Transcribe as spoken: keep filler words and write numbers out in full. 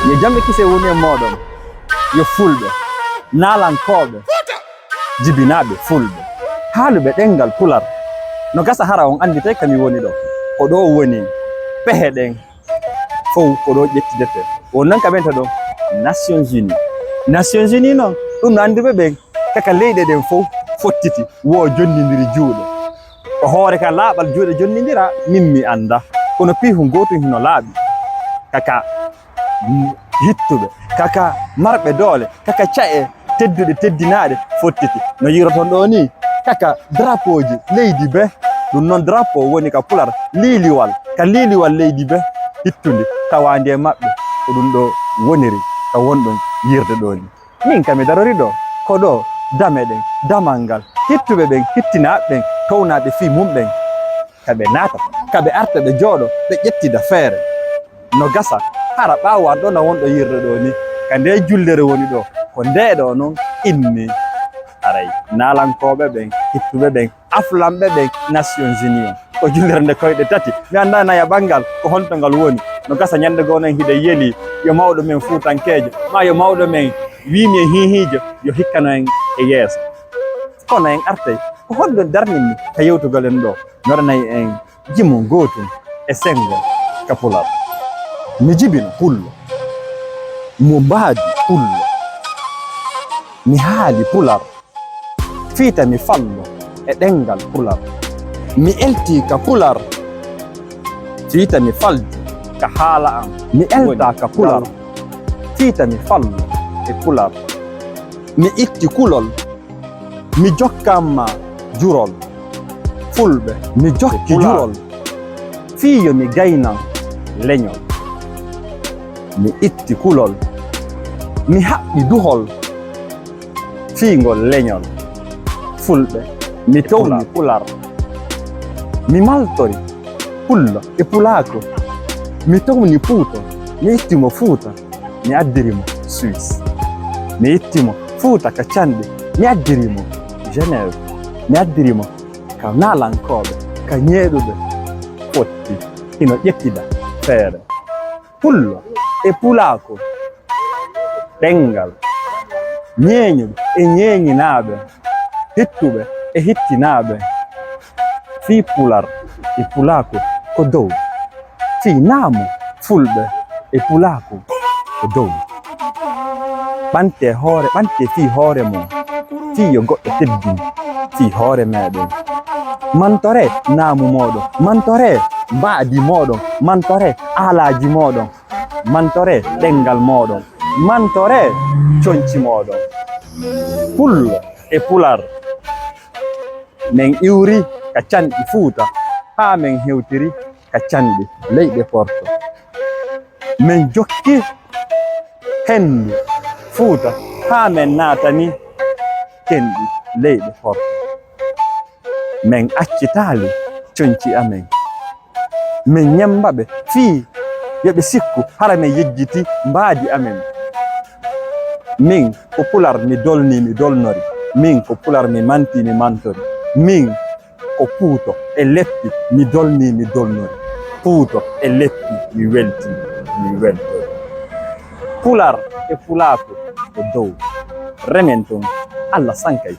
Yo jam e kisee wonu e mooɗon, yo fulɓe, naalankooɓe, jibinaaɓe fulɓe, haaluɓe ɗemngal Pular. No gasa hara on annditay ka mi woni ɗoo. Ko ɗoo woni pehe ɗen fow, ko ɗoo ƴettidetee. Won non ka ɓen to ɗon Nations Unies. Nations Unies non, ɗum no annduɓe ɓen kaka leyɗe ɗen fow fottiti, woo jonnindiri juuɗe. Ko hoore ka laaɓal juuɗe jonnindira, min mi annda. Kono piihun gootun hino laaɓi. Kaka hittuɓe, kaka marɓe doole, kaka ca'e tedduɗe, teddinaaɗe, fottiti. No yiiroton ɗoo nii, kaka drapeauji leydi bee. Ɗum non drapeau woni ka Pular liiliwal, ka liiliwal leydi bee, hittundi, tawaandi e maɓɓe. Ko ɗum ɗoo woniri ka wonɗon yiirde ɗoo nii. Min ka mi darori ɗoo, ko ɗoo dame ɗen, damal ngal, hittuɓe ɓen, hittinaaɓe ɓen, townaaɓe fii mum ɓen, ka ɓe naata, ka ɓe arta, ɓe jooɗo, ɓe ƴettida feere. No gasa, hara ɓaawo an ɗoo na wonɗo yiirde ɗoo nii, ka ndee jullere woni ɗoo, ko ndee ɗoo non inni. Haray naalankooɓe ɓen, hittuɓe ɓen, aflanɓe ɓen, Nations Unies on. Ko jullirde nde koyɗe tati. Mi anndaa naya ɓanngal, ko honto ngal woni. No gasa ñannde goo non hiɗen yelii, yo mawɗo men fuutankeejo, maa yo mawɗo men wiimi e hiihiijo, yo hikkano en e yeeso. Kono en artay, ko honɗun darninmi ka yewtugol en ɗoo? Mi waɗanay en jimu gootun e senngo ka Pular. Mi jibino pullo, mo mbaadi pullo. Mi haali Pular. Fii ta mi fallo e ɗemngal Pular. Mi eltii ka Pular. Fii ta mi faldi ka haala an. Mi eltaa ka Pular. Fii ta mi fallo e Pular. Mi itti kulol. Mi jokkan ma jurol. Fulɓe. Mi jokki jurol. Fii yo mi gaynan leñol. Mi itti kulol. Mi haɓɓi duhol. Fii ngol leñol. Fulɓe. Mi towni Pular. Mi maltori pullo e pulaaku. Mi towni Puuto. Mi itti mo Fuuta. Mi addiri mo Suisse. Mi itti mo Fuuta ka canɗi. Mi addiri mo Genève. Mi addiri mo ka naalankooɓe, ka ñeeɗuɓe fotti. Hino ƴettida feere. Pullo e pulaaku, ɗemngal, ñeeñuɓe e ñeeñinaaɓe, hittuɓe e hittinaaɓe. Fii Pular e pulaaku ko dow. Fii naamu Fulɓe e pulaaku ko dow. Ɓantee hoore, ɓantee fii hoore mon, fii yo goɗɗo teddin fii hoore meɗen. Mantoree naamu mooɗon, mantoree mbaadi mooɗon, mantoree aalaaji mooɗon. Mantoree ɗemngal mooɗon. Mantoree conci mooɗon. Pullo e Pular. Men iwri ka canɗi Fuuta haa men hewtiri ka canɗi leyɗe Porto. Men jokki henndu Fuuta haa men naatani kenɗi leyɗe Porto. Men accitaali conci amen. Min ñemmba ɓe fii yo ɓe sikku hara min yejjiti mbaadi amen. Min ko Pular mi dolnii mi dolnori. Min ko Pular mi mantii mi mantori. Min ko Puuto e leppi mi dolnii mi dolnori. Puuto e leppi mi weltii mi weltori. Pular e pulaaku ko dow. Remen tun, Allah sankay.